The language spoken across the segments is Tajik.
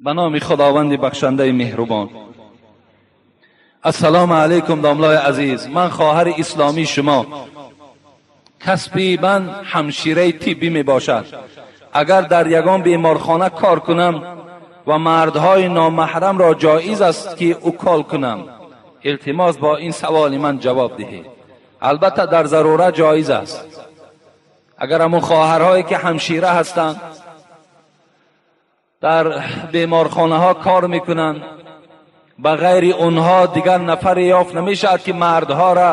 Ба номи Худованди бахшандаи меҳрубон. Ассалому алайкум, домлаи азиз. Ман хоҳари исломии шумо. Касби ман ҳамшираи тиббӣ мебошад. Агар дар ягон беморхона кор кунам ва мардҳои номаҳрамро ҷоиз аст ки укол кунам? Илтимос, бо ин саволи ман ҷавоб диҳед. Албатта, дар зарурат ҷоиз аст. Агар ҳамон хоҳарҳое ки ҳамшира ҳастанд, дар беморхонаҳо кор мекунанд, ба ғайри онҳо дигар нафаре ёфт намешавад ки мардҳоро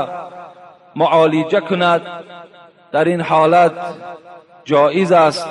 муолиҷа кунад, дар ин ҳолат ҷоиз аст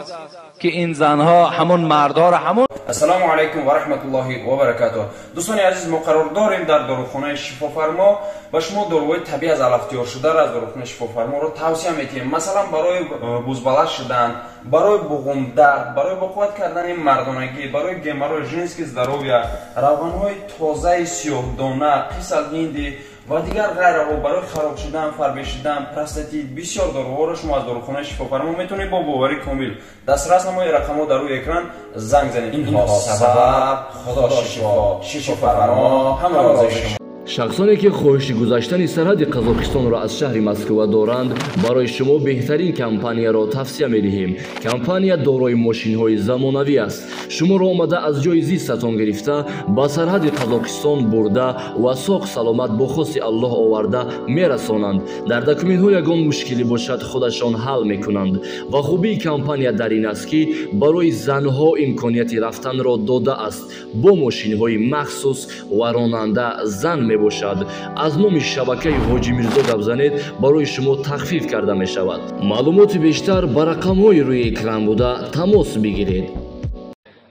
ки ин занҳо ҳамон мардҳоро ҳамон. Ассалому алайкум ва раҳматуллоҳи ва баракатуҳ. Дӯстони азиз, мо қарор дорем дар дорухонаи Шифофармо ва шумо доруҳои табиӣ аз алаф тиёршударо аз дорухонаи Шифофарморо тавсия метиҳем. Масалан, барои бузбаланд шудан, барои буғумдард, барои боқувват кардани мардонагӣ, барои геморрой, женский здоровье, равғанҳои тозаи сиёҳдона, қисал ҳинди ва дигар ғайраҳо, барои хароб шудан, фарбе шудан, простатит, бисёр доруҳоро шумо аз дорухонаи Шифофармо метавонед бо боварии комил дастрас намоед. Рақамҳо дар рӯи экран, занг занед. Инҳо сабаб, Худо шифо, Шифофармо ҳама розии шумо. Шахсоне ки хоҳиши гузаштани сарҳади Қазоқистонро аз шаҳри Москва доранд, барои шумо беҳтарин компанияро тавсия медиҳем. Компания дорои мошинҳои замонавӣ аст. Шуморо омада аз ҷои зистатон гирифта, ба сарҳади Қазоқистон бурда ва соғ саломат бо хости Аллоҳ оварда мерасонанд. Дар документҳо ягон мушкилӣ бошад, худашон ҳал мекунанд. Ва хубии компания дар ин аст, ки барои занҳо имконияти рафтанро додааст бо мошинҳои махсус ва ронанда зан мебошад. Аз номи шабакаи Ҳоҷи Мирзо гап занед, барои шумо тахфиф карда мешавад. Маълумоти бештар ба рақамҳои рӯи экран буда тамос бигиред.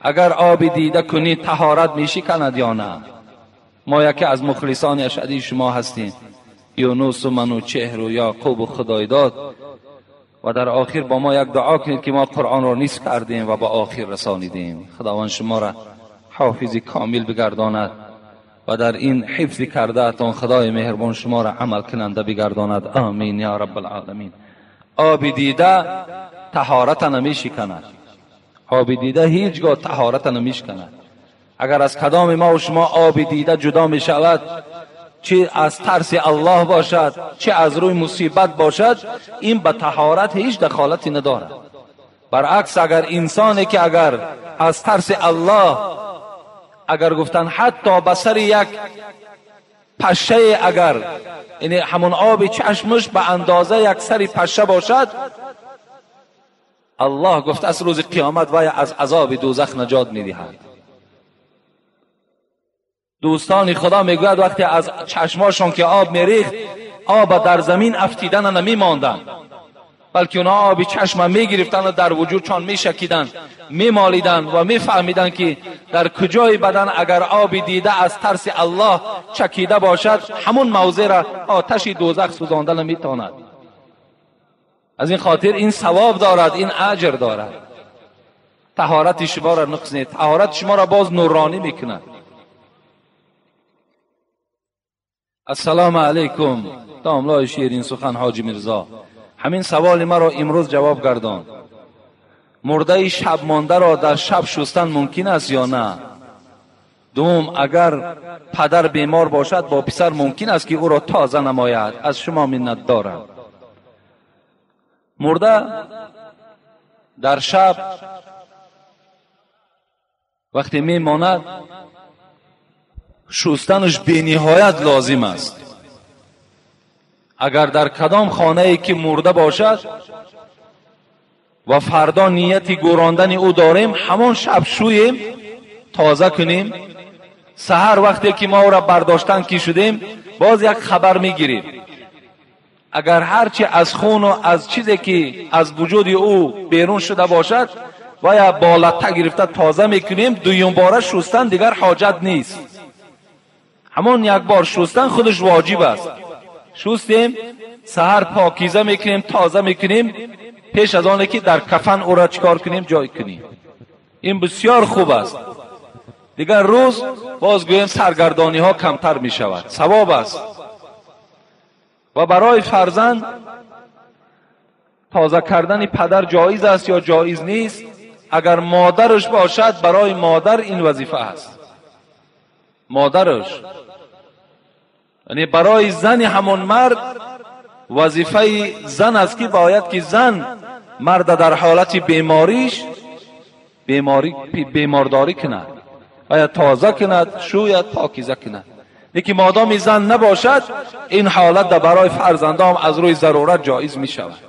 Агар оби дида кунӣ, таҳорат мешиканад ё на? Мо яке аз мухлисони ашадии шумо ҳастем, Юнусу Манучеҳру Яъқубу Худойдод. Ва дар охир бо мо як дуо кунед, ки мо Қуръонро нисф кардем ва ба охир расонидем. Худованд шуморо ҳофизи комил бигардонад ва дар ин ҳифзи кардаатон Худои меҳрубон шуморо амалкунанда бигардонад. Омин ё раббалъоламин. Оби дида таҳората намешиканад. Оби дида ҳеҷ гоҳ таҳората намешиканад. Агар аз кадоми мо шумо оби дида ҷудо мешавад, чӣ аз тарси Аллоҳ бошад, чӣ аз рӯи мусибат бошад, ин ба таҳорат ҳеҷ дахолате надорад. Баръакс, агар инсоне ки агар аз тарси Аллоҳ, агар гуфтан, ҳатто ба сари як пашшае, агар яъне ҳамон оби чашмаш ба андоза як сари пашша бошад, Аллоҳ гуфта аз рӯзи қиёмат вай аз азоби дӯзах наҷот медиҳад. Дӯстони Худо мегӯяд, вақте аз чашмошон ки об мерихт, об дар замин афтидана намемонданд, балки онҳо оби чашма мегирифтанд ва дар вуҷудшон мешакиданд, мемолиданд ва мефаҳмиданд, ки дар куҷои бадан агар оби дида аз тарси Аллоҳ чакида бошад, ҳамон мавзеъра оташи дӯзах сӯзонда наметавонад. Аз ин хотир ин савоб дорад, ин аҷр дорад. Таҳорати шуморо нуқс не, таҳорати шуморо боз нуронӣ мекунад. Ассалому алайкум, домлои ширин сухан Ҳоҷи Мирзо. Ҳамин саволи маро имрӯз ҷавоб гардон. Мурдаи шаб мондаро дар шаб шустан мумкин аст ё на? Дуввум, агар падар бемор бошад, бо писар мумкин аст ки ӯро тоза намояд? Аз шумо миннат дорам. Мурда дар шаб вақте мемонад, шустанаш бениҳоят лозим аст. Агар дар кадом хонае ки мурда бошад ва фардо нияти гӯрондани ӯ дорем, ҳамон шаб шӯем, тоза кунем. Саҳар вақте ки мо ӯро бардоштан ки шудем, боз як хабар мегирем. Агар ҳарчи аз хуну аз чизе ки аз вуҷуди ӯ берун шуда бошад, вая бо латта гирифта тоза мекунем. Дуюмбора шустан дигар ҳоҷат нест. Ҳамон як бор шустан худаш воҷиб аст. Шустем, саҳар покиза мекунем, тоза мекунем, пеш аз оне ки дар кафан ӯро чикор кунем, ҷой кунем. Ин бисёр хуб аст. Дигар рӯз боз гӯем, саргардониҳо камтар мешавад, савоб аст. Ва барои фарзанд тоза кардани падар ҷоиз аст ё ҷоиз нест? اگر مادرش باشد برای مادر این وظیفه است. مادرش یعنی برای زن همون مرد وظیفه زن است که باید که زن مرد در حالت بیماریش بیمارداری کند، باید تازه کند، شوید، پاکیزه کند. لیکن مادام زن نباشد این حالت برای فرزندان از روی ضرورت جایز می شود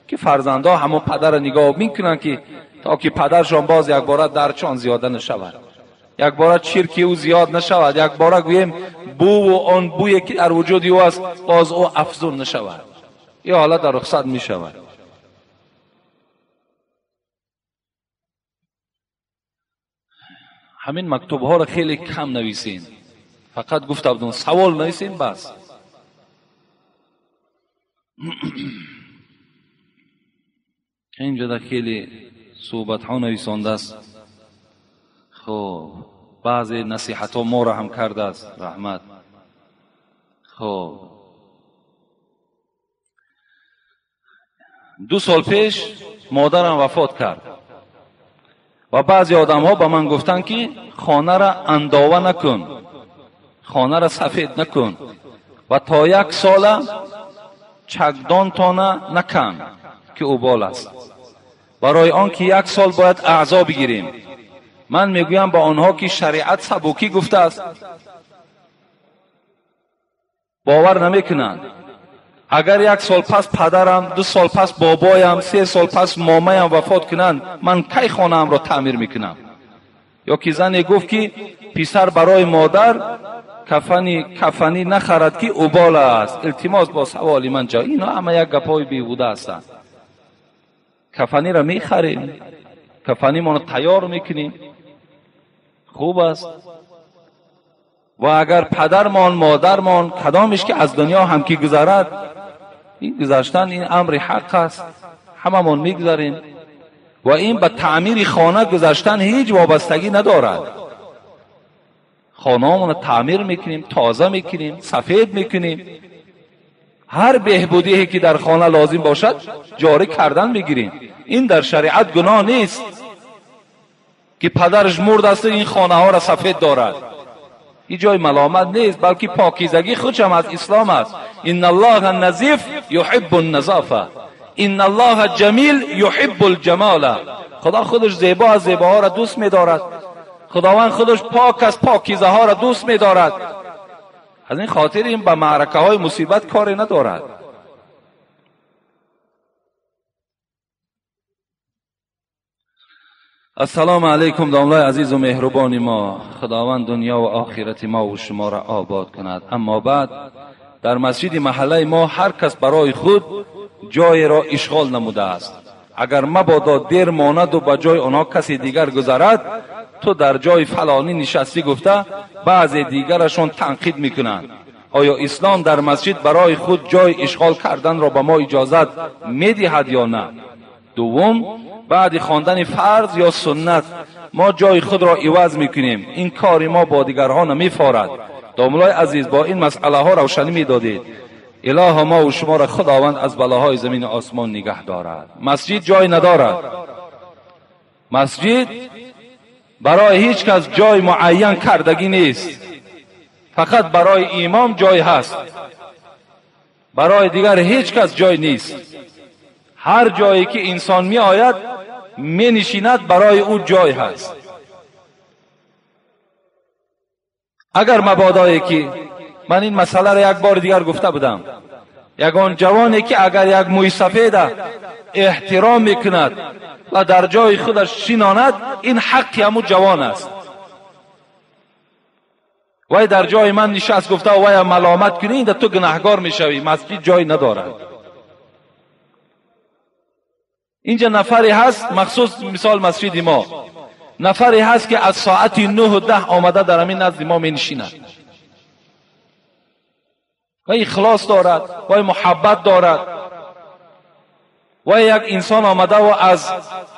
که فرزندان همون پدر نگاه میکنند که تا که پدرشان باز یک باره درچان زیاده نشود، یک باره چرکی او زیاد نشود، یک باره گوییم بو و آن بویی که در وجود او است باز او افزون نشود. این حالت در رخصت می شود. همین مکتوب ها را خیلی کم نویسین، فقط گفته بودم سوال نویسین بس. اینجا خیلی صحبت ها نویسانده است. خب بعضی نصیحت ها ما را هم کرده است، رحمت. خب 2 سال پیش مادرم وفات کرد و بعضی آدم ها به من گفتند که خانه را انداوه نکن، خانه را سفید نکن و تا 1 سال چکدان تانه نکن که اوبال است، برای آن که 1 سال باید اعضا بگیریم. من میگویم با آنها که شریعت سبوکی گفته است، باور نمیکنند. اگر 1 سال پس پدرم، 2 سال پس بابایم، 3 سال پس مامایم وفات کنند، من کی خانه‌ام را تعمیر میکنم؟ یا که زنی گفت که پسر برای مادر کفنی نخرد که اوبال است. التماس با سوال من جا. اینا همه یک گپای بیهوده هستند. کفنی را میخریم، کفنی ما را تیار میکنیم، خوب است. و اگر پدرمان مادرمان کدامش که از دنیا هم که گذرد، این گذشتن این امر حق است، هممون میگذریم و این به تعمیر خانه گذشتن هیچ وابستگی ندارد. خانه‌مون رو تعمیر میکنیم، تازه میکنیم، سفید میکنیم، هر بهبودی که در خانه لازم باشد جاری کردن میگیریم. این در شریعت گناه نیست که پدرش مرد است این خانه ها را سفید دارد. این جای ملامت نیست، بلکه پاکیزگی خودش هم از اسلام است. ان الله نظیف یحب النظافه، ان الله جمیل یحب الجمال. خدا خودش زیبا از زیباها را دوست می‌دارد، خداوند خودش پاک از پاکیزه ها را دوست می‌دارد. از این خاطر این به معرکه های مصیبت کاری ندارد. السلام علیکم داملای عزیز و مهربان ما، خداوند دنیا و آخرت ما و شما را آباد کند. اما بعد، در مسجد محله ما هر کس برای خود جای را اشغال نموده است. اگر مبادا دیر ماند و به جای آنها کسی دیگر گذرد، تو در جای فلانی نشستی گفته بعضی دیگرشان تنقید میکنند. آیا اسلام در مسجد برای خود جای اشغال کردن را به ما اجازت میدهد یا نه؟ دوم، بعد خواندن فرض یا سنت ما جای خود را عوض میکنیم، این کار ما با دیگرها نمیفارد. داملای عزیز، با این مسئله ها روشنی میدادید. اله ما و شما را خداوند از بلاهای زمین و آسمان نگه دارد. مسجد جای ندارد. مسجد برای هیچ کس جای معین کردگی نیست، فقط برای امام جای هست، برای دیگر هیچ کس جای نیست. هر جایی که انسان می آید می نشیند، برای او جای هست. اگر مبادایی که من این مسئله را یک بار دیگر گفته بودم، یگان جوانی که اگر یک موی سفید احترام میکند و در جای خودش شیناند، این حق همو جوان است. وای در جای من نشست گفته وای ملامت کنی، این تو گناهگار میشوی. مسجد جای ندارد. اینجا نفری هست، مخصوص مثال مسجد ما، نفری هست که از ساعت 9:10 آمده در همین نزد ما می نشیند و اخلاص دارد و محبت دارد و یک انسان آمده و از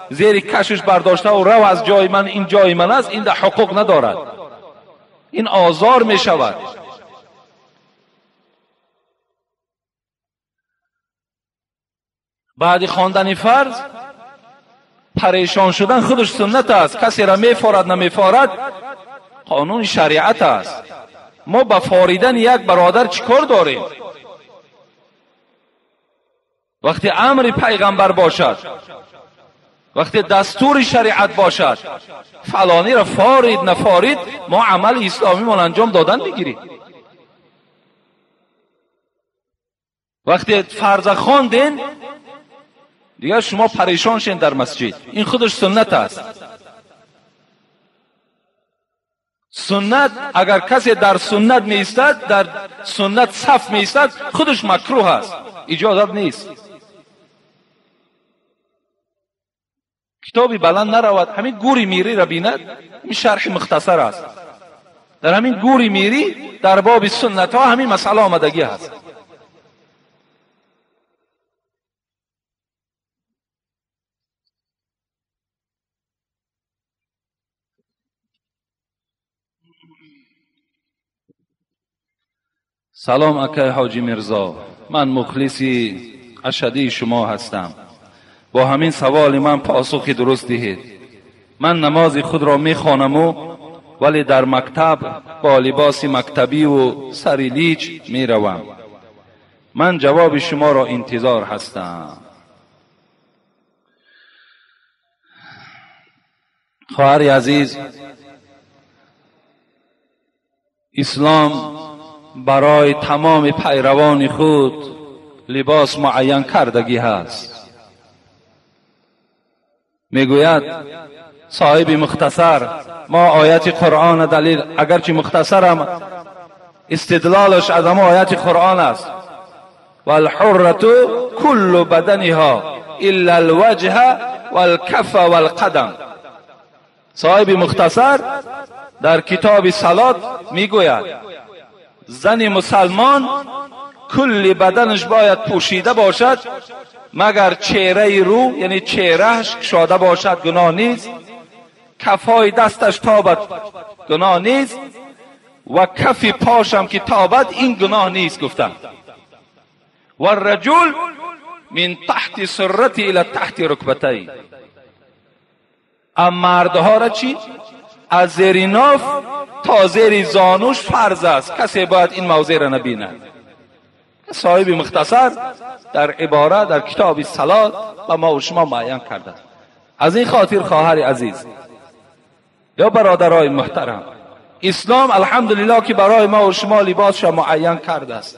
زیر کشش برداشته و رو از جای من، این جای من است، این در حقوق ندارد، این آزار می شود. بعد خواندن فرض Парешон шудан худаш суннат аст. Касеро мефорад намефорад қонуни шариат аст. Мо ба форидани як бародар чӣ кор дорем? Вақте амри пайғамбар бошад, вақте дастури шариат бошад, фалониро форид нафорид, мо амали исломимон анҷом додан мегирем. Вақте фарза хонден, дигар шумо парешон шен дар масҷид. Ин худаш суннат аст. Суннат агар касе дар суннат меистад, дар суннат саф меистад, худаш макрӯҳ аст, иҷозат нест. Китоби баланд наравад, ҳамин гури мириро бинад, ҳамин шарҳи мухтасар аст. Дар ҳамин гури мирӣ дар боби суннатҳо ҳамин масъала омадагӣ ҳаст. Салом акай Ҳоҷӣ Мирзо, ман мухлиси ашадии шумо ҳастам. Бо ҳамин саволи ман посухи дуруст диҳед. Ман намози худро мехонаму вале дар мактаб бо либоси мактабиву сари лич меравам. Ман ҷавоби шуморо интизор ҳастам. Хоҳари азиз, ислом барои тамоми пайравони худ либос муайян кардагӣ ҳаст. Мегӯяд соҳиби мухтасар, мо ояти Қуръон далил, агарчи мухтасарам истидлолаш аз ҳамон ояти Қуръон аст. Валҳуррату куллу баданиҳо илла алваҷҳа валкафа валқадам. Соҳиби мухтасар дар китоби салот мегӯяд зани мусалмон кулли баданаш бояд пӯшида бошад, магар чеҳраи рӯ, яъне чеҳрааш кушода бошад, гуноҳ нест, кафҳои дасташ тобад, гуноҳ нест, ва кафи пошам ки тобад, ин гуноҳ нест гуфтанд. Варраҷул мин таҳти суррати ила таҳти рукбатай. Ам мардҳоро чӣ? Аз зери ноф то зери зонуш фарз аст, касе бояд ин мавзеъро набинад. Соҳиби мухтасар дар ибора дар китоби салот ба мо ва шумо муайян кардааст. Аз ин хотир хоҳари азиз ё бародарои муҳтарам, ислом алҳамдулиллоҳ ки барои мо ва шумо либосша муайян кардааст.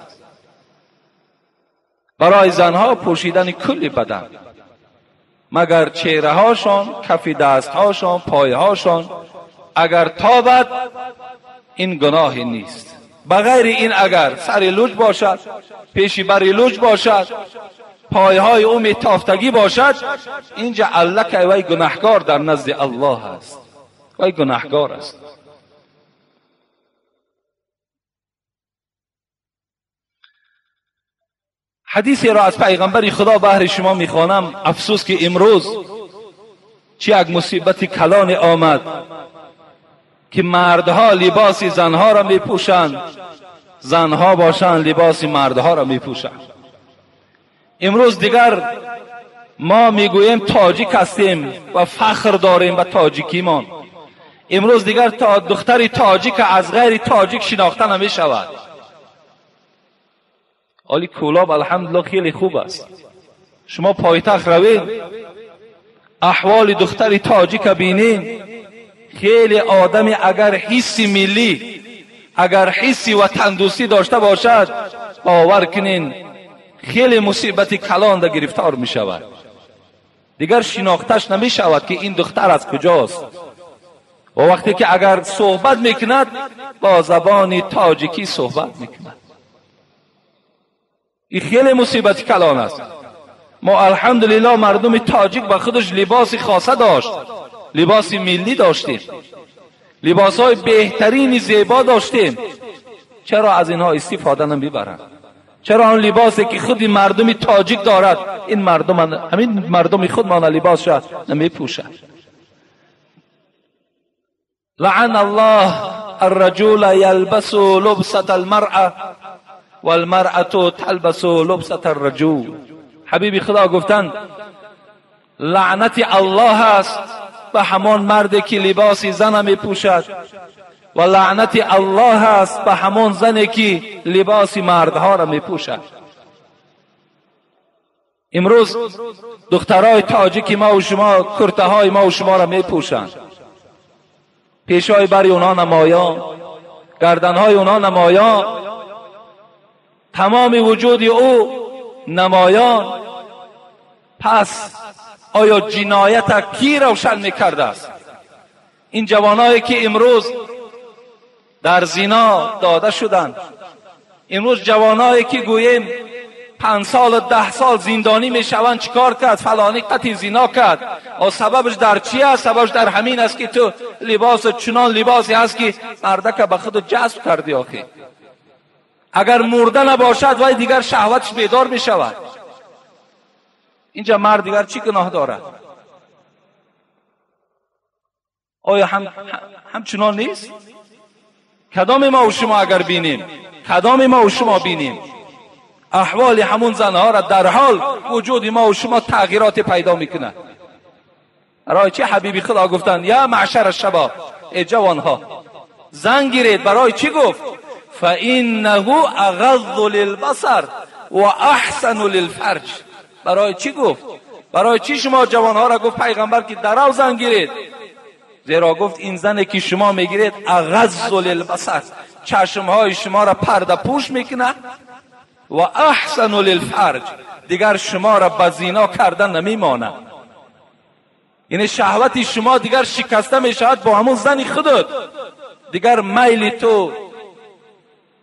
Барои занҳо пӯшидани кулли бадан, магар чеҳраҳошон, кафи дастҳошон, пойҳошон агар тобад, ин гуноҳе нест. Ба ғайри ин агар сари луҷ бошад, пеши бари луҷ бошад, пойҳои ӯ метофтагӣ бошад, инҷа аллакай вай гунаҳкор дар назди Аллоҳ аст. Вай гунаҳкор аст. Ҳадисеро аз пайғамбари Худо баҳри шумо мехонам. Афсӯс ки имрӯз чӣ як мусибати калоне омад ки мардҳо либоси занҳоро мепӯшанд, занҳо бошанд либоси мардҳоро мепӯшанд. Имрӯз дигар мо мегӯем тоҷик ҳастем ва фахр дорем ба тоҷикимон. Имрӯз дигар духтари тоҷик аз ғайри тоҷик шинохта намешавад. Оли Кӯлоб алҳамдулиллоҳ хеле хуб аст. Шумо пойтахт равед, аҳволи духтари тоҷика бинед, хеле одами агар ҳисси миллӣ, агар ҳисси ватандӯстӣ дошта бошад, бовар кунед хеле мусибати калонда гирифтор мешавад. Дигар шинохташ намешавад ки ин духтар аз куҷост. Ва вақте ки агар суҳбат мекунад, бо забони тоҷикӣ суҳбат мекунад. Ин хеле мусибати калон аст. Мо алҳамдулиллоҳ мардуми тоҷик ба худаш либоси хоса дошт, либоси миллӣ доштем, либосҳои беҳтарини зебо доштем. Чаро аз инҳо истифода намебаранд? Чаро он либосе ки худи мардуми тоҷик дорад, ин мардум ҳамин мардуми худмона либосша намепӯшад? لعن الله الرجل يلبس لبسة المرأة والمرأة تلبس لبسة الرجل. حبیبی خدا گفتند لعنت الله است به همان مردی که لباس زن میپوشد و لعنت الله است به همان زنی که لباس مردها را میپوشد. امروز دخترای تاجیک ما و شما کرته های ما و شما را میپوشند، پیشای بر اونها نمایان، گردنهای اونها نمایان، تمام وجود او نمایان. پس آیا جنایت کی روشن میکرده است؟ این جوانایی که امروز در زنا داده شدند، امروز جوانایی که گوییم 5 سال و 10 سال زندانی میشوند، چیکار کرد؟ فلانی قطعی زنا کرد. و سببش در چی است؟ سببش در همین است که تو لباس چنان لباسی هست که مردک به خود جذب کردی. آخه اگر مرده نباشد وای دیگر شهوتش بیدار میشود. اینجا مرد دیگر چی گناه دارد؟ آیا همچنان نیست؟ کدام ما و شما اگر بینیم، کدام ما و شما بینیم احوال همون زنها را، در حال وجود ما و شما تغییرات پیدا میکنه. برای چی حبیبی خدا گفتند یا معشر الشباب، ای جوانها زن گیرید؟ برای چی گفت؟ فانه اغض للبصر و احسن للفرج. برای چی گفت؟ برای چی شما جوانها را گفت پیغمبر که درو زن گیرید؟ زیرا گفت این زنی که شما میگیرید اغض للبصر، چشمهای شما را پرده پوش میکنه، و احسن للفرج، دیگر شما را به زینا کردن نمیمانه. یعنی شهوت شما دیگر شکسته میشود با همون زن خودت، دیگر میل تو،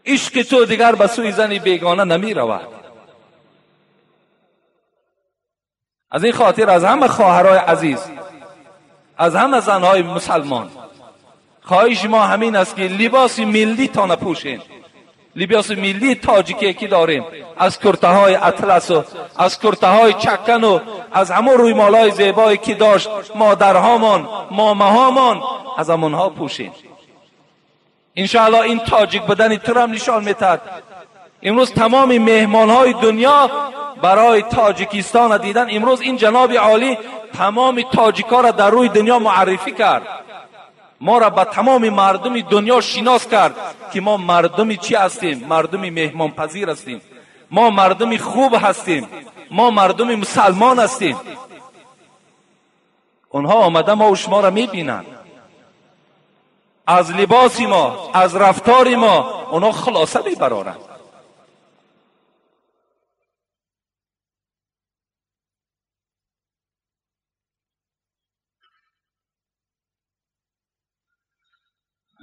عشق تو دیگر به سوی زن بیگانه نمیرود. از این خاطر از همه خواهرای عزیز، از همه زنهای مسلمان، خواهش ما همین است که لباس ملی تا نپوشین، لباس ملی تاجیکی که داریم، از کرته های اطلس و از کرته های چکن و از همون رویمالای زیبایی که داشت مادرهامان، ماماهامان، از همونها پوشین. انشاءالله این تاجیک بدن تو را نشان میتد. امروز تمام مهمانهای دنیا برای تاجیکستان دیدن. امروز این جناب عالی تمام تاجیکا را در روی دنیا معرفی کرد، ما را به تمام مردم دنیا شناس کرد که ما مردم چی هستیم؟ مردم مهمان پذیر هستیم، ما مردم خوب هستیم، ما مردم مسلمان هستیم. اونها آمده ما و شما را میبینند، از لباس ما، از رفتار ما اونها خلاصه میبرارند.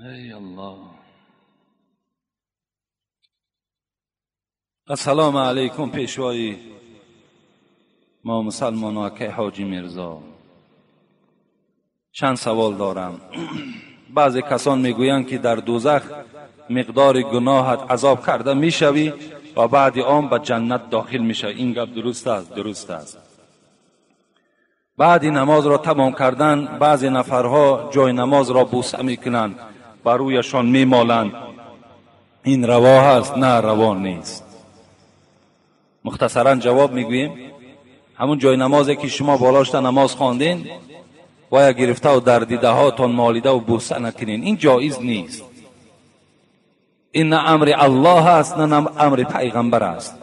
ای الله. السلام علیکم پیشوای ما مسلمان ها که حاجی میرزا، چند سوال دارم. بعضی کسان میگویند که در دوزخ مقدار گناهت عذاب کرده میشوی و بعد آن به جنت داخل میشوی. این گپ درست است؟ درست است. بعد نماز را تمام کردن بعضی نفرها جای نماز را بوسه میکنند، بر رویشان میمالند. این روا هست؟ نه، روا نیست. مختصرا جواب میگوییم همون جای نمازی که شما بالاشت نماز خواندین باید گرفته و در دیده هاتون مالیده و بوسه نکنین، این جایز نیست. این نه امر الله است نه امر پیغمبر است.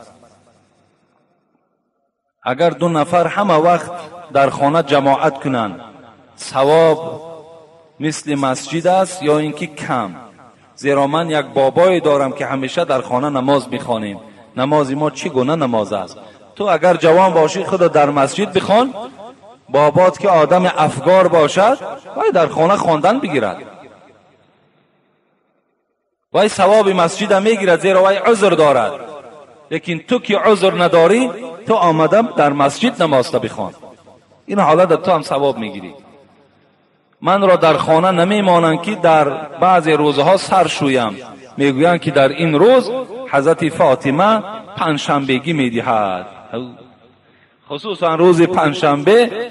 اگر دو نفر همه وقت در خانه جماعت کنند ثواب مثل مسجد است یا اینکه کم؟ زیرا من یک بابایی دارم که همیشه در خانه نماز میخوانیم. نماز ما چگونه نماز است؟ تو اگر جوان باشی خود در مسجد بخوان، بابات که آدم افگار باشد باید در خانه خواندن بگیرد، وای ثواب مسجد میگیرد زیرا وای عذر دارد. لیکن تو که عذر نداری، تو آمدم در مسجد نماز بخوان، این حالت تو هم ثواب میگیری. من را در خانه نمیمانند که در بعض روزها سر شویم، میگویند که در این روز حضرت فاطمه پنجشنبگی میدهد، خصوصا روز پنجشنبه.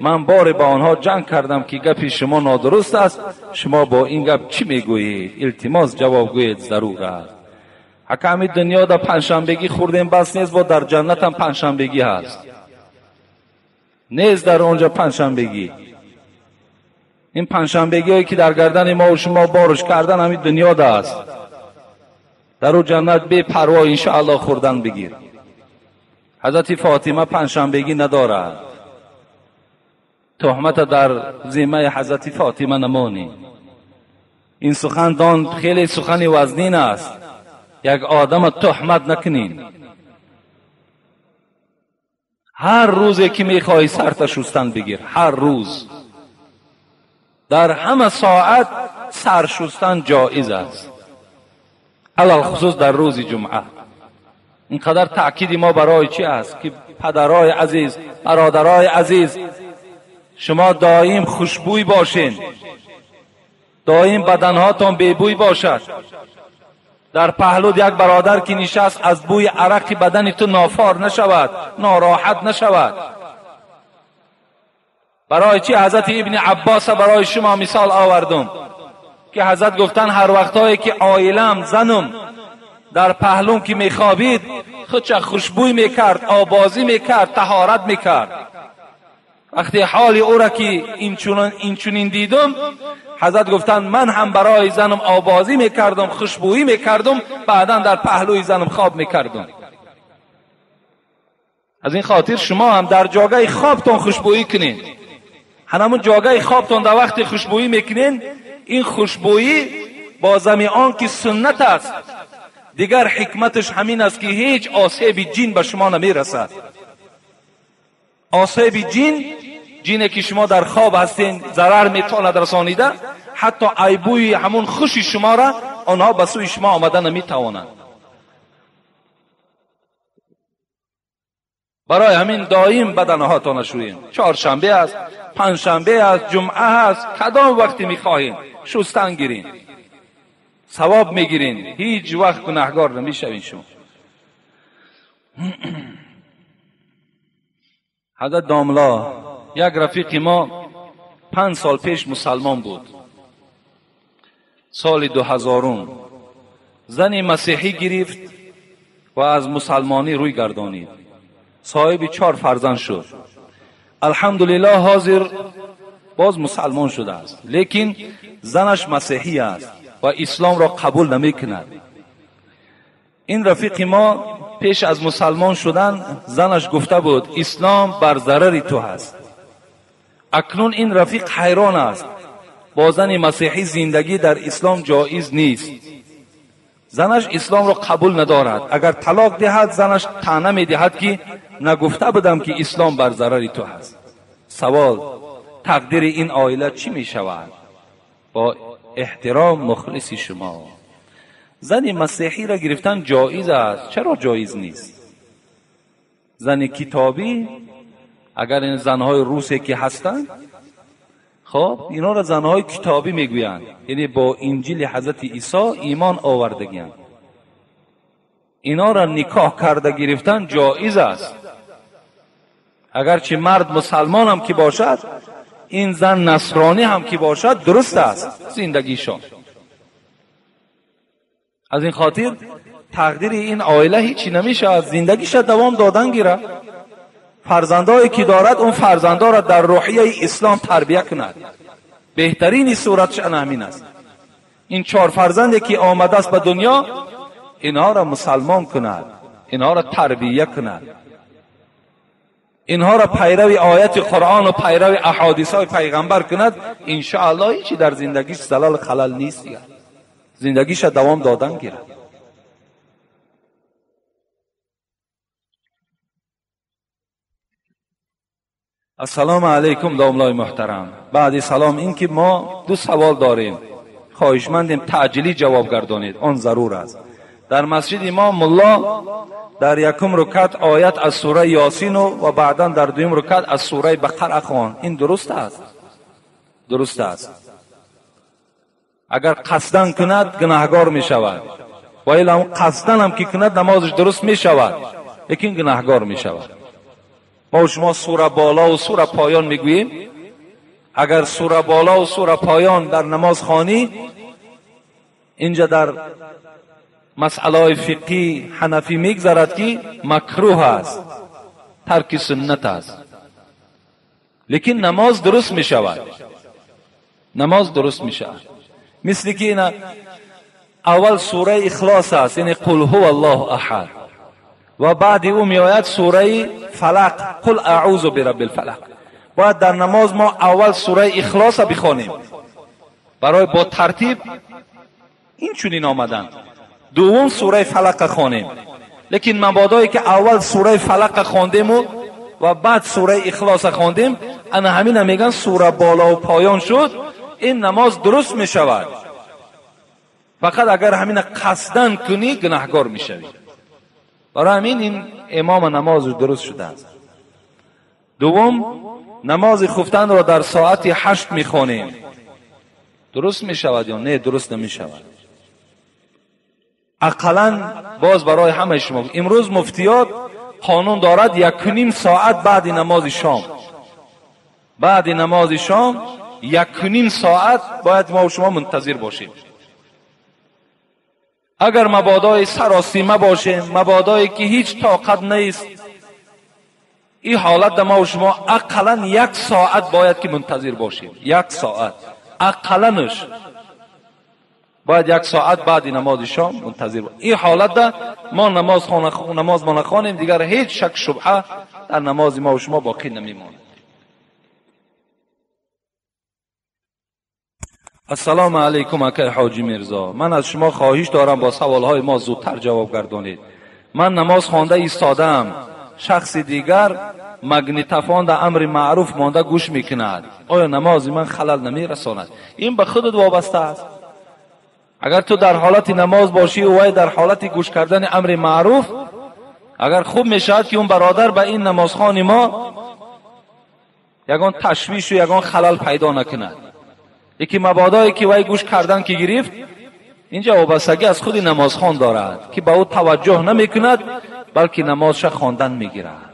من بار با آنها جنگ کردم که گپ شما نادرست است، شما با این گپ چی میگویید؟ التماس جواب گویید ضرور است. حکم دنیا در پنجشنبگی خوردیم بس نیست، با در جنت هم پنجشنبگی هست. Нест дар онҷо панҷшанбегӣ. Ин панҷшанбегиҳое ки дар гардани мо ва шумо борш кардан ҳамин дунёда аст. Дар ӯ ҷаннат бепарво иншоаллоҳ хӯрдан бигир. Ҳазрати Фотима панҷшанбегӣ надорад. Туҳмата дар зиммаи ҳазрати Фотима намонӣ. Ин сухан дон хеле сухани вазнин аст. Як одама туҳмат накунин. Ҳар рӯзе ки мехоҳӣ сарта шустан бигир, ҳар рӯз. Дар ҳама соат сар шустан ҷоиз аст. Алалхусус дар рӯзи ҷумъа. Инқадар таъкиди мо барои чӣ аст ки падарои азиз, бародарои азиз, шумо доим хушбӯй бошед, доим баданҳотон бебӯй бошад. Дар паҳлуд як бародар ки нишаст аз бӯи арақи бадани ту нофор нашавад, нороҳат нашавад. Барои чӣ ҳазрати ибни Аббоса барои шумо мисол овардум ки ҳазрат гуфтанд ҳар вақтҳое ки оилам, занум дар паҳлум ки мехобид, худша хушбӯй мекард, обозӣ мекард, таҳорат мекард. Вақте ҳоли ӯра ки инчунин дидум, ҳазрат гуфтанд ман ҳам барои занам обозӣ мекардум, хушбӯӣ мекардум, баъдан дар паҳлӯи занам хоб мекардум. Аз ин хотир шумо ҳам дар ҷогаи хобтон хушбӯӣ кунед. Ҳамон ҷогаи хобтон дар вақти хушбӯӣ мекунед, ин хушбӯӣ бо зами он ки суннат аст, дигар ҳикматаш ҳамин аст ки ҳеҷ осеби ҷин ба шумо намерасад. Осеби ҷин, ҷине ки шумо дар хоб ҳастед, зарар метавонад расонида, ҳатто айбӯи ҳамон хуши шуморо онҳо ба сӯи шумо омада наметавонанд. Барои ҳамин доим баданҳоятонро шӯем. Чоршанбе аст, панҷшанбе аст, ҷумъа аст, кадом вақте мехоҳем шустан гирин, савоб мегирин, ҳеҷ вақт гунаҳгор намешавин шумо. ҳазрат домла, як рафиқи мо 5 сол пеш мусалмон буд. Соли 2000 зани масеҳӣ гирифт ва аз мусалмонӣ рӯй гардонид. Соҳиби 4 фарзанд шуд. Алҳамдулиллоҳ ҳозир боз мусалмон шудааст, лекин занаш масеҳӣ аст ва исломро қабул намекунад. Ин рафиқи мо пеш аз мусалмон шудан занаш гуфта буд ислом бар зарари ту ҳаст. Акнун ин рафиқ ҳайрон аст. Бо зани масеҳӣ зиндагӣ дар ислом ҷоиз нест. Занаш исломро қабул надорад. Агар талоқ диҳад, занаш таъна медиҳад ки нагуфта будам ки ислом бар зарари ту ҳаст. Савол: тақдири ин оила чӣ мешавад? Бо эҳтиром мухлиси шумо. Зани масеҳиро гирифтан ҷоиз аст. Чаро ҷоиз нест? Зани китобӣ, агар ин занҳои русе ки ҳастанд, хоб инҳоро занҳои китобӣ мегӯянд, яъне бо инҷили ҳазрати Исо имон овардагианд. Инҳоро никоҳ карда гирифтан ҷоиз аст. Агарчи мард мусалмон ҳам ки бошад, ин зан насронӣ ҳам ки бошад, дуруст аст зиндагишон. Аз ин хотир тақдири ин оила ҳечи намешавад, зиндагиша давом додан гирад. Фарзандое ки дорад, он фарзандоро дар рӯҳияи ислом тарбия кунад. Беҳтарини суратш ана ҳамин аст. Ин 4 фарзанде ки омадааст ба дунё, инҳоро мусалмон кунад, инҳоро тарбия кунад, инҳоро пайрави ояти Қуръону пайрави аҳодисҳои пайғамбар кунад. Иншоаллоҳ ҳечи дар зиндагиш залал халал нест, зиндагиша давом додан гирад. Ассалому алайкум домлои муҳтарам. Баъди салом ин ки мо 2 савол дорем, хоҳишмандем таъҷилӣ ҷавоб гардонед, он зарур аст. Дар масҷиди мо мулло дар якум рукат оят аз сураи Ёсину ва баъдан дар дуюм рукат аз сураи Бақара хонд. Ин дуруст аст? Дуруст аст. Агар қасдан кунад гунаҳгор мешавад, ва ила қасдан ҳам ки кунад намозаш дуруст мешавад, лекин гунаҳгор мешавад. Мо шумо сура боло ва сура поён мегӯем. Агар сура боло ва сура поён дар намоз хонӣ, инҷа дар масъалаҳои фиқҳӣ ҳанафӣ мегзарад ки макрӯҳ аст, тарки суннат аст. Лекин намоз дуруст мешавад. Намоз дуруст мешавад. Мисли ки ина аввал сураи Ихлос аст, яъне қул ҳува Аллоҳу аҳад, ва баъди ӯ меояд сураи Фалақ, қул аъузу бираббил фалақ. Бояд дар намоз мо аввал сураи Ихлоса бихонем барои бо тартиб ин чунин омадан. Дуввум сураи Фалақа хонем. Лекин мабодое ки аввал сураи Фалақа хондему ва баъд сураи Ихлоса хондем, ана ҳамина меган сура боло ва поён шуд, ин намоз дуруст мешавад. Фақат агар ҳамина қасдан кунӣ гунаҳгор мешавӣ. Барои ҳамин ин имома намозаш дуруст шудааст. Дуввум, намози хуфтанро дар соати 8 мехонем. Дуруст мешавад ё не? Дуруст намешавад. Ақаллан боз барои ҳамаи шумо имрӯз муфтиёт қонун дорад 1.5 соат баъди намози шом, баъди намози шом 1.5 соат бояд мо шумо мунтазир бошем. Агар мабодои саросима бошем, мабодое ки ҳеҷ тоқат нест, ин ҳолат мо шумо ақаллан 1 соат бояд ки мунтазир бошем. 1 соат ақалланш бояд 1 соат баъди намози шом мунтазир бошем. Ин ҳолат мо намоз мо нахонем, дигар ҳеҷ шак шубҳа дар намози мо шумо боқӣ намемонад. Ассалому алайкум акай ҳоҷи Мирзо, ман аз шумо хоҳиш дорам бо саволҳои мо зудтар ҷавоб гардонед. Ман намоз хонда истодаам, шахси дигар магнитофон дар амри маъруф монда гӯш мекунад. Оё намози ман халал намерасонад? Ин ба худат вобаста аст. Агар ту дар ҳолати намоз бошӣ вай дар ҳолати гӯш кардани амри маъруф, агар хуб мешавад ки он бародар ба ин намозхони мо ягон ташвишу ягон халал пайдо накунад. Лекин мабодое ки вай гӯш кардан ки гирифт, инҷа вобастагӣ аз худи намозхон дорад ки ба ӯ таваҷҷӯҳ намекунад, балки намозша хондан мегирад.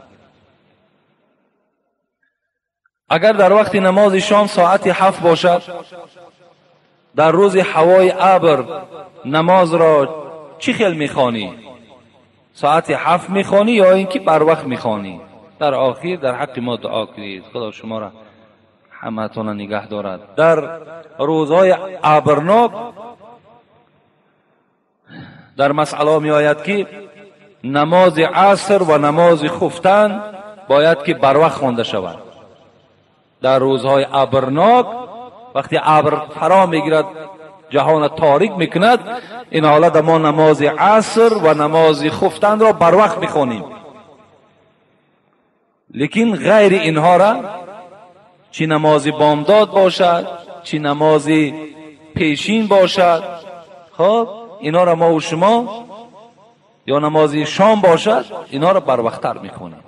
Агар дар вақти намози шом соати 7 бошад, дар рӯзи ҳавои абр намозро чӣ хел мехонӣ? Соати 7 мехонӣ ё ин ки барвақт мехонӣ? Дар охир дар ҳаққи мо дуо кунед, Худо шуморо ҳамаатонро нигаҳ дорад. Дар рӯзҳои абрнок дар масъала меояд ки намози аср ва намози хуфтан бояд ки барвақт хонда шавад. Дар рӯзҳои абрнок вақте абр фаро мегирад, ҷаҳонро торик мекунад, ин ҳолат мо намози аср ва намози хуфтанро барвақт мехонем. Лекин ғайри инҳоро чӣ намози бомдод бошад, чӣ намози пешин бошад, хоб инҳоро мо ва шумо ё намози шом бошад, инҳоро барвақттар мехонем.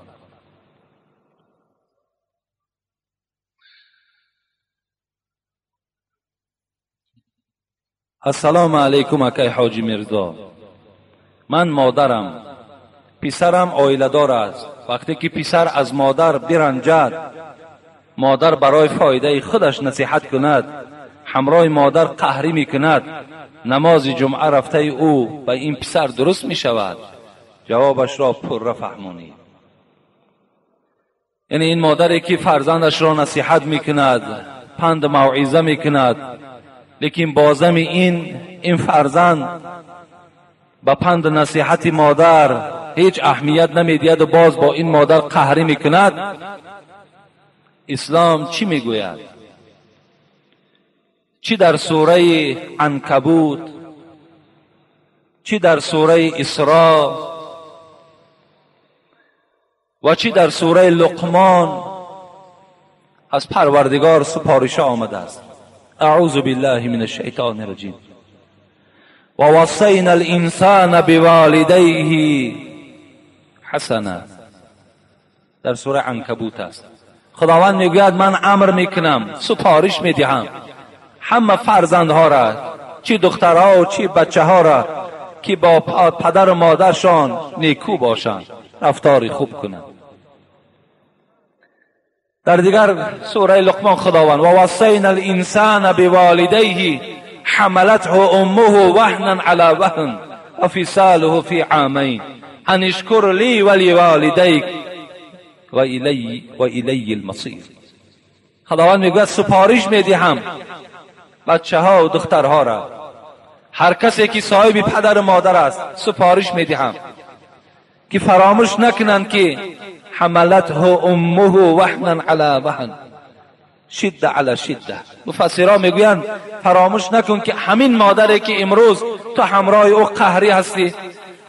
Ассалому алайкум акай ҳоҷи Мирзо, ман модарам, писарам оиладор аст. Вақте ки писар аз модар биранҷад, модар барои фоидаи худаш насиҳат кунад, ҳамроҳи модар қаҳрӣ мекунад, намози ҷумъа рафтаи ӯ ба ин писар дуруст мешавад? Ҷавобашро пурра фаҳмонед. Яъне ин модаре ки фарзандашро насиҳат мекунад, панд мавъиза мекунад, лекин бозами ин фарзанд ба панд насиҳати модар ҳеҷ аҳамият намедиҳад ва боз бо ин модар қаҳрӣ мекунад, ислом чӣ мегӯяд? Чӣ дар сураи Анкабут, чӣ дар сураи Исро ва чӣ дар сураи Луқмон аз Парвардигор супориша омадааст. اعوذ بالله من الشیطان الرجیم و وصینا الانسان بوالدیه حسنا. در سوره عنکبوت است. خداوند میگوید من امر میکنم، سپارش میدهم همه فرزندها را، چی دخترها و چی بچه ها را، که با پدر و مادرشان نیکو باشند، رفتاری خوب کنند. در دیگر سوره لقمان خداوند و وصینا الانسان بوالدیه حملته امه وهنا علی وهن و فصاله فی عامین ان اشکر لی ولوالدیک و الی المصیر. خداوند میگوید سپارش میدهم بچه ها و دخترها را، هر کسی که صاحب پدر و مادر است سپارش میدهم که فراموش نکنند که حملته امه وهنا علی وهن شده علی شده. مفسرها میگویند فراموش نکن که همین مادری که امروز تو همراه او قهری هستی،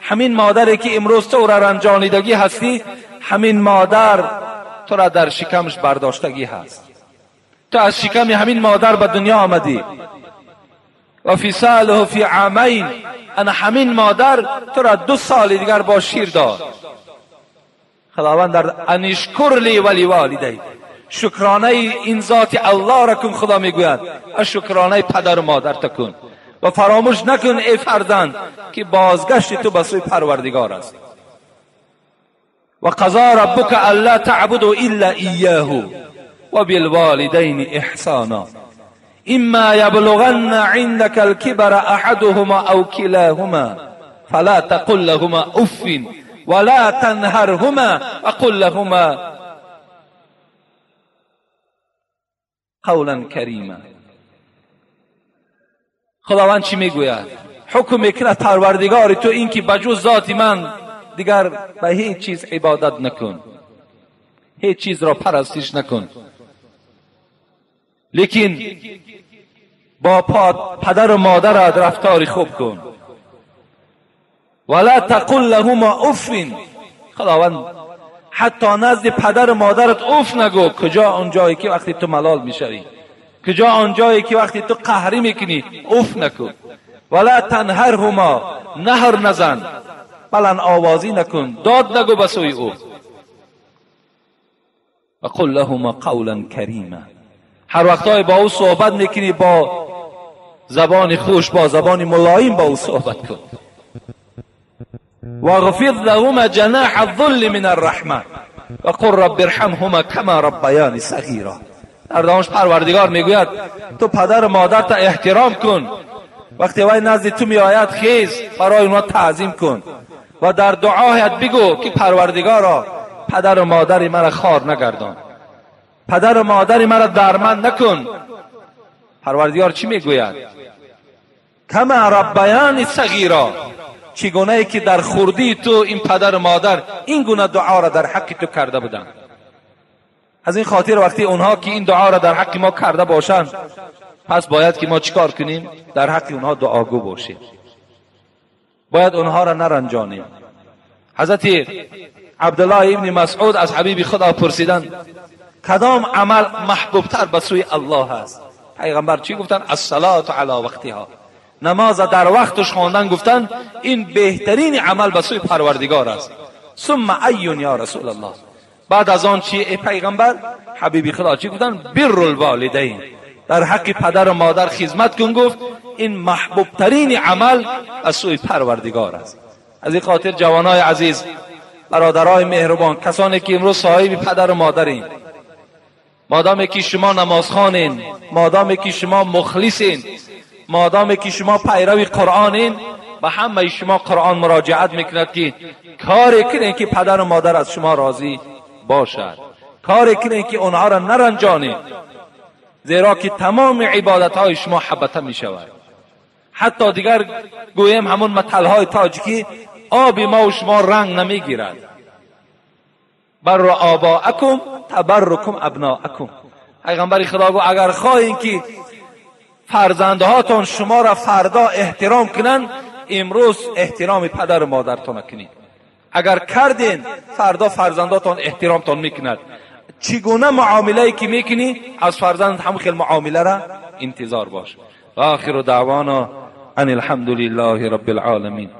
همین مادری که امروز تو را رنجانیدگی هستی، همین مادر تو را در شکمش برداشتگی هست. تو از شکم همین مادر به دنیا آمدی. و فصاله فی عامین، انا همین مادر تو را 2 سال دیگر با شیر داد. خداوند در انشکر لی ولی والدی، شکرانه این ذات الله را کن. خدا میگوید شکرانه پدر و مادر تا کن و فراموش نکن ای فرزند که بازگشت تو به سوی پروردگار است. و قضا ربک الا تعبدوا الا ایاه و بالوالدین احسانا اما یبلغن عندك الكبر احدهما او كلاهما فلا تقل لهما اف ولا تنهرهما وقل لهما قولا کریما. خداوند چی میگوید؟ حکم میکند پروردگار تو این که بجز ذات من دیگر به هیچ چیز عبادت نکن، هیچ چیز را پرستش نکن، لیکن با پدر و مادرت رفتار خوب کن. ولا تقل لهما اف. خداوند حتی نزد پدر و مادرت اف نگو. کجا آن جایی که وقتی تو ملال میشوی، کجا آن جایی که وقتی تو قهری میکنی، اف نکن. ولا تنهرهما، نهر نزن، بلند آوازی نکن، داد نگو به سوی او. و قل لهما قولا کریما. هر وقتای با او صحبت میکنی با زبان خوش، با زبان ملایم با او صحبت کن. واغفض لهما جناح الذل من الرحمه وقل رب ارحمهما كما ربیانی صغیرا. در دانش پروردگار میگوید تو پدر و مادرت احترام کن، وقتی وای نزد تو میآید خیز برای اونها تعظیم کن و در دعایت بگو که پروردگارا پدر و مادر مرا خوار نگردان، پدر و مادر مرا درمند نکن. پروردگار چی میگوید؟ کما ربیانی صغیرا، چگونه ای که در خردی تو این پدر و مادر این گونه دعا را در حق تو کرده بودند. از این خاطر وقتی اونها که این دعا را در حق ما کرده باشند، پس باید که ما چیکار کنیم؟ در حق اونها دعاگو باشیم، باید اونها را نرنجانیم. حضرت عبدالله ابن مسعود از حبیب خدا پرسیدند کدام عمل محبوبتر به سوی الله است؟ پیغمبر چی گفتن؟ الصلاة علی وقتها، نماز در وقتش خواندن. گفتن این بهترین عمل به سوی پروردگار است. ثم ایون یا رسول الله، بعد از آن چی ای پیغمبر؟ حبیبی خدا چی گفتن؟ بر الوالدین، در حق پدر و مادر خدمت کن. گفت این محبوب ترین عمل از سوی پروردگار است. از این خاطر جوانای عزیز، برادرای مهربان، کسانی که امروز صاحب پدر و مادرین، مادامی که شما نمازخوانین، مادامی که شما مخلصین، مادامی که شما پیرو قرآنین، به همه شما قرآن مراجعت میکند که کاری کنین که پدر و مادر از شما راضی باشد، کاری کنین که اونها را نرنجانید، زیرا که تمام عبادت های شما حبطه می شود. حتی دیگر گویم همون متل های تاجیکی، آب ما و شما رنگ نمیگیرد. بر آباءکم تبرکم ابناءکم. پیغمبر خدا گفت اگر خواهین که فرزندهاتون شما را فردا احترام کنند، امروز احترام پدر و مادرتون کنید. اگر کردین فردا فرزنداتون احترامتون میکند. چگونه معامله که میکنی از فرزند هم خیلی معامله را انتظار باش. و آخر دعوانا ان الحمد لله رب العالمین.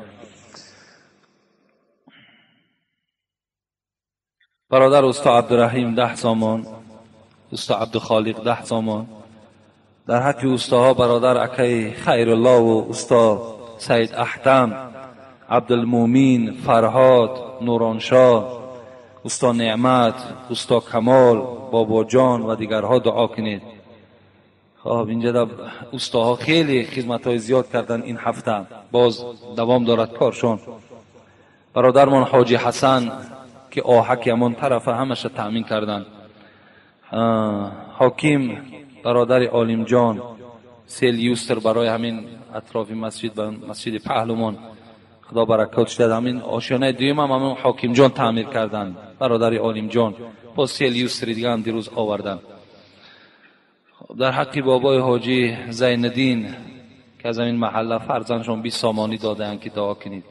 برادر استا عبدالرحیم 10 سامان، استا عبدالخالق 10 سامان، در حق استاها برادر اکی خیرالله و استا سید احتم، عبدالمومین، فرهاد، نورانشاه، استا نعمت، استا کمال، بابا جان و دیگرها دعا کنید. خب اینجا استاها خیلی خدمت های زیاد کردن این هفته، باز دوام دارد کارشون. برادرمان حاجی حسن که آهک همون طرف همش تأمین کردن، Ҳоким бародари Олимҷон се люстр барои ҳамин атрофи масҷид ба масҷиди паҳлумон худо баракот шудад. Ҳамин ошёнаи дуюм ҳам ҳамин Ҳокимҷон таъмир карданд, бародари Олимҷон. Боз се люстри дига ҳам дирӯз оварданд. Дар ҳаққи бобои ҳоҷӣ Зайниддин, ки аз ҳамин маҳалла фарзандшон 20 сомонӣ додаанд, ки дуо кунед.